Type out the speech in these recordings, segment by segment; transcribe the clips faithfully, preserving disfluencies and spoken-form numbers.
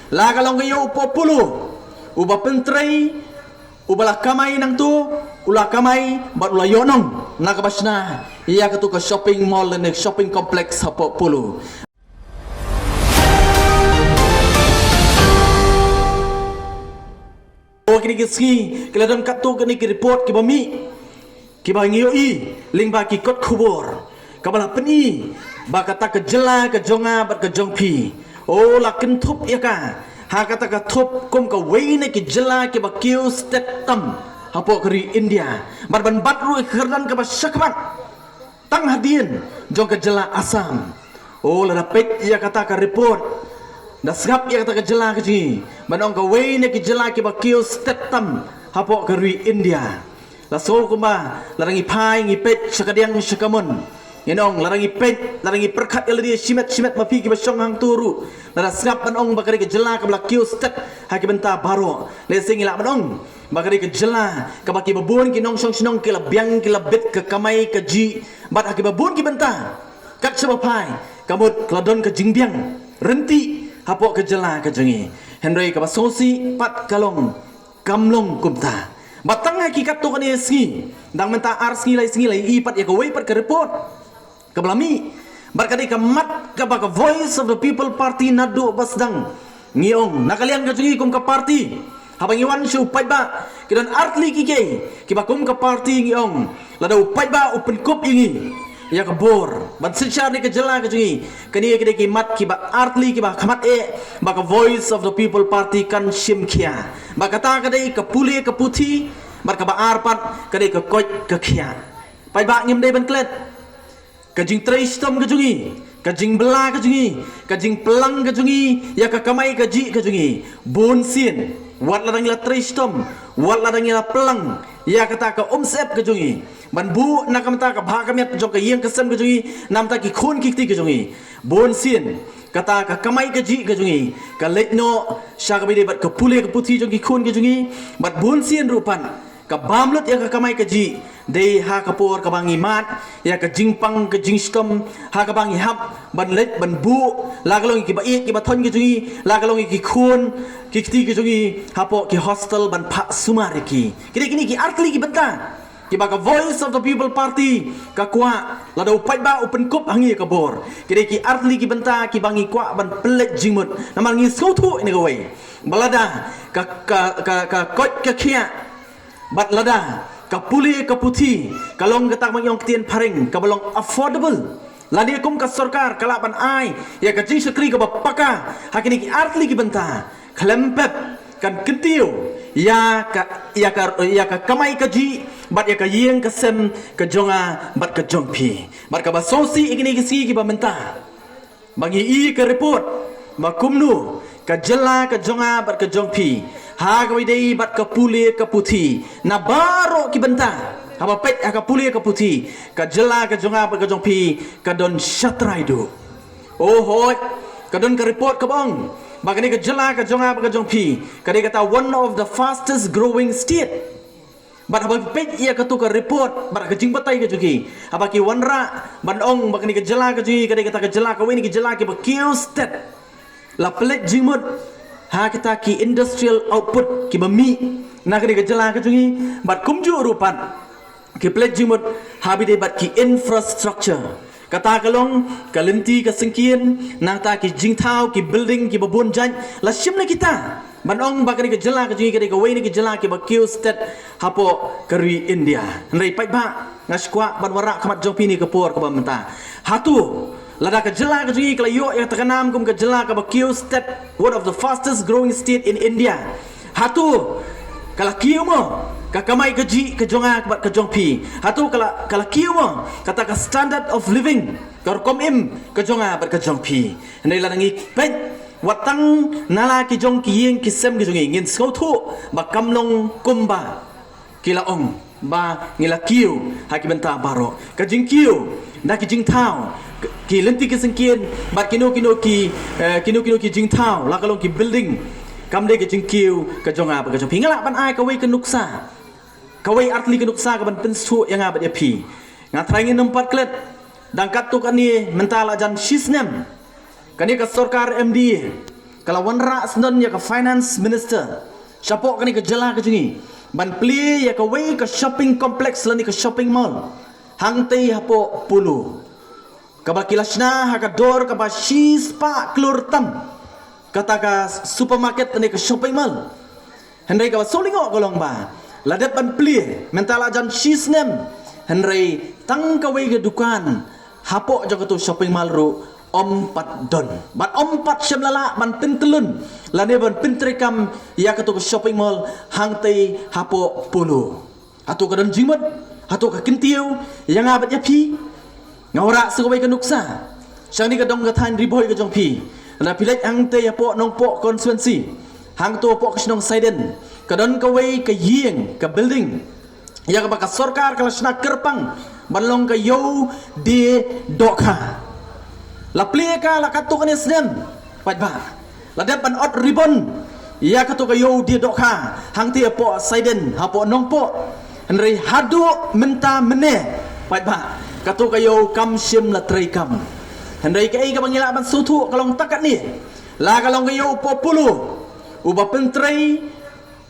La ka long ka ïoh u pohpulu uba pyntrei, uba la kamai nangtu, u la kamai bad u la ïoh nong na kaba shna ïa katu ka shopping mall ne shopping complex ha pohpulu. O kine ki sngi ki la don katto kine ki report kiba mih, kiba ngi ïohi lyngba ki kot khubor, kaba la pyni ba kata ka jylla ka jong nga bad ka jong phi, o, la kynthup ïa ka ha kata ka thup kum kawei na ki jylla kiba kiew stet tam hapoh ka ri India. Bad ban bat ruh ïa ka kyrdan kaba shakhmat tang hadien jong ka jylla Assam. O, lada peit ïa kata ka report, da sngap ïa kata ka jylla ka jong ngi ban ong kawei na ki jylla kiba kiew stet tam hapoh ka ri India. La sngew kumba lada ngi phai ngi peit sha kadiang sha kamon, ngin ong, lada ngi peit, lada ngi pyrkhat ïa lade shimet shimet ma phi kiba shong hangtu ruh, lada sngap ban ong ba ka dei ka jylla kaba la kiew stet ha ki bynta baroh, lehse ngi lah ban ong ba ka dei ka jylla kaba kiba bun ki nongshong shnong ki la biang ki la bit ka kamai kajih, bad ha kiba bun ki bynta kat shaba phai ka mut ka la don ka jingbiang ryntih hapoh ka jylla ka jong ngi. Hynrei kaba sngewsih pat ka long kam long kumta. Bad tang ha ki katto katne sngi, dang mynta ar sngi lai sngi la ïohi pat ïa kawei pat ka report kaba la mih, bad ka dei ka mat kaba ka Voice of the People Party naduh ba sdang, ngi ong, na ka liang ka jong ngi kum ka party, haba ngi wan sha u paidbah, ki don artylli ki kei kiba kum ka party ngi ong, lada u paidbah u pynkup ïa ngi ïa ka bor ban synshar ïa ka jylla ka jong ngi, kane ka dei ki mat kiba artylli kiba khmat eh ba ka Voice of the People Party kan shim khia. Ba kata ka dei ka pule ka puthi, bad kaba ar pat ka dei ka koit ka khiah. Paidbah, ngim dei ban klet. Ka jingtrei shitom ka jong ngi, ka jingbylla ka jong ngi, ka jingplang ka jong ngi ïa ka kamai kajih ka jong ngi, bun sien, wat lada ngi la trei shitom, wat lada ngi la plang ïa kata ka umsyep ka jong ngi ban buh na ka bynta ka bha ka miat jong ka ïing ka sem ka jong ngi, na ka bynta ki khun ki kti ka jong ngi, bun sien kata ka kamai kajih ka jong ngi ka leit noh sha kaba ïadei bad ka pule ka puthi jong ki khun ka jong ngi. Bad bun sien ruh pat ka bam lut ïa ka kamai kajih dei ha ka por kaba ngi mad ïa ka jingpang ka jingshitom, ha kaba ngi hap ban leit ban buh, la ka long ïa kiba ïeit kiba thoh ka jong ngi, la ka long ïa ki khun ki kti ka jong ngi, hapoh ki hostel ban phah sumar ïa ki. Ki dei kine ki artylli ki bynta kiba ka Voice of the People Party ka kwah, lada u paidbah u pynkup ha ngi ïa ka bor, ki dei ki artylli ki bynta kiba ngi kwah ban pynleit jingmut. Namar ngi sngewthuh ïa kawei, ba lada ka, ka, ka, ka koit ka khiah, bad lada ka pule ka puthi ka long kata kaba ngi ong ktien phareng kaba long affordable, lane kum ka sorkar ka lah ban ai ïa ka jingshakri kaba paka ha kine ki artylli ki bynta, khlem pep kan kyntiew ïa ka, ïa ka, ïa ka kamai kajih bad ïa ka ïing ka sem ka jong nga bad ka jong phi. Bad kaba sngewsih ïa kine ki sngi kiba mynta, ba ngi i ka report ba kumno ka jylla ka jong nga bad ka jong phi, ha kaba ïadei bad ka pule ka puthi, na baroh ki bynta, haba peit ha ka pule ka puthi, ka jylla ka jong nga bad ka jong phi ka don shatrai duh. O hooid, ka don ka report kaba ong ba kane ka jylla ka jong nga bad ka jong phi ka dei kata one of the fastest growing state. Bad haba peit ïa katu ka report bad ka jingbatai ka jong ki, haba ki wanrah ban ong ba kane ka jylla ka jong ngi ka dei kata ka jylla, kawei na ki jylla kiba kiew stet, la pynleit jingmut ha kita ki industrial output kiba mih na kane ka jylla ka jong ngi. Bad kumjuh ruh pat ki pynleit jingmut haba ïadei bad ki infrastructure, kata ka long ka lynti ka syngkien, nangta ki jingthaw, ki building kiba bun jait, la shim na kita ban ong ba kane ka jylla ka jong ngi ka dei kawei na ki jylla kiba kiew stet hapoh ka ri India. Hynrei paidbah, nga sngewkwah ban wanrah khmat jong phi ha kane ka por kaba mynta. Hato lada ka jylla ka jong ngi ka la ïoh ïa kata ka nam kum ka jylla kaba kiew stet, one of the fastest growing state in India, hato ka la kiew mo ka kamai kajih ka jong nga bad ka jong phi? Hato ka la, ka la kiew mo kata ka standard of living, ka rukom im ka jong nga bad ka jong phi? Hynrei lada ngi peit wat tang na la ki jong ki ïing ki sem ki jong ngi, ngin sngewthuh ba kam long kumba ki la ong ba ngi la kiew ha ki bynta baroh. Ka jingkiew na ki jingthaw, ki lynti ki syngkien, bad kino kino ki, eh, kino kino ki jingthaw, la ka long ki building, kam dei ka jingkiew ka jong nga bad ka jong phi. Nga lah ban ai kawei ka nuksa, kawei artylli ka nuksa kaban pynsngewthuh ïa nga bad ïa phi. Nga tharai ngin ym pat klet, dang katto katne mynta la jan shisnem kane ka sorkar M D A ka la wanrah syndon ïa ka Finance Minister shapoh kane ka jylla ka jong ngi ban plie ïa kawei ka shopping complex lane ka shopping mall hangtei hapoh Polo, kaba ki la shna ha ka dor kaba shispah klur tam, kata ka supermarket lane ka shopping mall. Hynrei kaba sngewlyngngoh ka long ba la dep ban plie mynta la jan shi snem, hynrei tang kawei ka dukan hapoh jong kato shopping mall ruh ym pat don, bad ym pat shym la lah ban pyntyllun lane ban pyntreikam ïa kato ka shopping mall hangtei hapoh Polo. Hato ka don jingmut? Hato ka kyntiew ïa nga bad ïa phi? Nga wanrah sa kawei ka nuksa sha kane ka dong ka thaiñ Ri Bhoi ka jong phi. Lada phi leit hangtei hapoh Nongpoh constituency, hangto hapoh ka shnong Saiden, ka don kawei ka ïing, ka building, ïa kaba ka sorkar ka la shna kyrpang ban long ka Ïew Die Dohkha. La plie ka la katto katne snem, paidbah. La dep ban ot ribbon ïa kato ka Ïew Die Dohkha hangtei hapoh Saiden, hapoh Nongpoh. Hynrei haduh mynta mynne, paidbah, kato ka ïew kam shym la treikam. Hynrei kaei kaba ngi lah ban sngewthuh ka long tang katne, la ka long ka ïew hapoh Polo, uba pyntrei,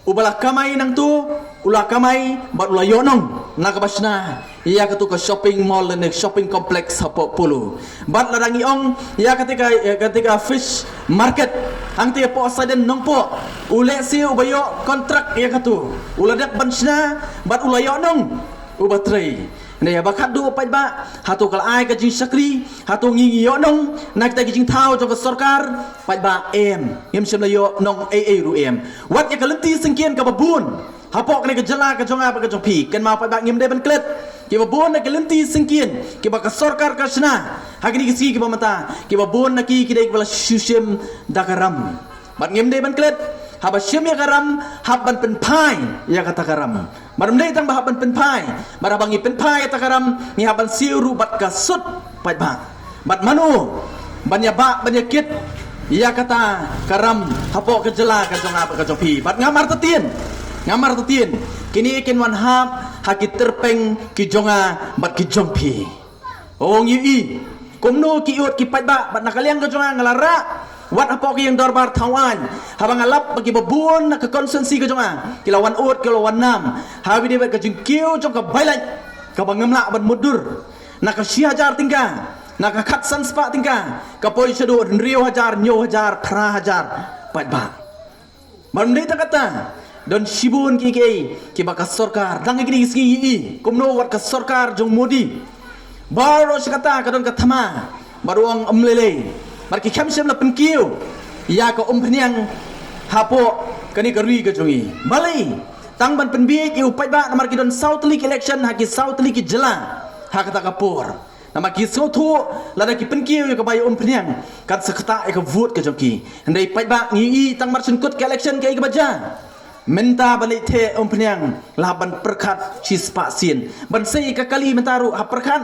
uba la kamai nangto, u la kamai bad u la ïohnong na kaba shna ïa kato ka shopping mall lane shopping complex hapoh Polo. Bad lada ngi ong ïa kata ka, ïa kata ka fish market hangtei hapoh Saiden Nongpoh, u lehse uba ïoh kontrak ïa kato, u la dep ban shna bad u la ïohnong uba trei. Hynrei haba khatduh, paidbah, hato ka la ai ka jingshakri, hato ngi ngi ïohnong na kita ki jingthaw jong ka sorkar? Paidbah, em, ngim shym la ïohnong ei ei ruh, em. Wat ïa ka lynti syngkien kaba bun hapoh kane ka jylla ka jong nga bad ka jong phi, kynmaw paidbah, ngim dei ban klet. Kiba bun na ki lynti syngkien kiba ka sorkar ka shna ha kine ki sngi kiba mynta, kiba bun na ki ki dei kiba la shu shim da ka ram. Bad ngim dei ban klet, haba shim ïa ka ram, hap ban pynphai ïa kata ka ram. Bad ym dei tang ba hap ban pynphai, bad haba ngi pynphai ïa kata ka ram, ngi hap ban siew ruh bad ka sut, paidbah. Bad mano ban ïa bah, ban ïa kit ïa kata ka ram hapoh ka jylla ka jong nga bad ka jong phi? Bad ngam artatien, ngam artatien, kine kin wan hap ha ki tyrpeng ki jong nga bad ki jong phi. O, ngi ïohi kumno ki ïoh ki paidbah, bad na ka liang ka jong nga, nga la rah wat hapoh ka ïing dorbar thaw aiñ, haba nga lap ba kiba bun na ka constituency ka jong nga ki la wan ot, ki la wan nam ha kaba ïadei bad ka jingkiew jong ka bailait kaba ngam lah ban mutdur, na ka shi hajar tyngka, na ka khatsan spah tyngka, ka poi shaduh hynriew hajar, hynñiew hajar, phra hajar, paidbah. Bad ym dei tang kata, don shibun kiei kiei kiba ka sorkar, dang ha kine ki sngi ngi ïohi kumno wat ka sorkar jong Modi, baroh shi katta ka don ka thma, bad u ong ym lei lei, bad ki khlem shym la pynkiew ïa ka umphniang hapoh kane ka ri ka jong ngi. Balei? Tang ban pynbiej ïa u paidbah, namar ki don saw tylli ki election ha ki saw tylli ki jylla ha kata ka por. Namar ki sngewthuh lada ki pynkiew ïa ka bai umphniang, kan sa ktah ïa ka vote ka jong ki. Hynrei paidbah, ngi ïohi tang mar shen kut ka election kaei kaba jia. Mynta ba leit theh umphniang la hap ban pyrkhat shispah sien. Ban sei ïa ka kali mynta ruh hap pyrkhat.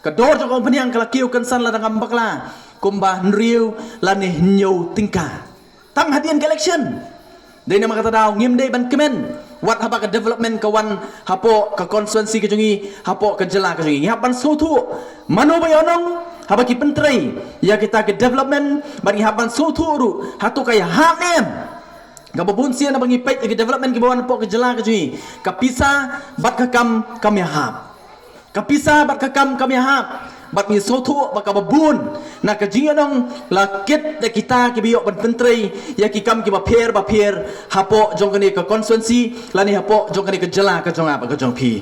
Ka dor jong ka umphniang ka la kiew kynsan lada ngam bakla kumba hynriew lane hynñiew tyngka. Tang hadien ka election. Dei namar kata daw ngim dei ban kmen wat haba ka development ka wan hapoh ka constituency ka jong ngi, hapoh ka jylla ka jong ngi. Ngi hap ban sngewthuh mano ba ïohnong haba ki pyntrei ïa kita ki development, bad ngi hap ban sngewthuh ruh hato ka ïahap ne em. Kaba bun sien haba ngi peit ïa ki development kiba wan hapoh ka jylla ka jong ngi, ka pisa bad ka kam kam ïahap. Ka pisa bad ka kam kam ïahap. Bad ngi sngewthuh ba kaba bun na ka jingïohnong la kit da kita kiba ïoh ban pyntrei ïa ki kam kiba pher ba pher hapoh jong kane ka constituency lane hapoh jong kane ka jylla ka jong nga bad ka jong phi.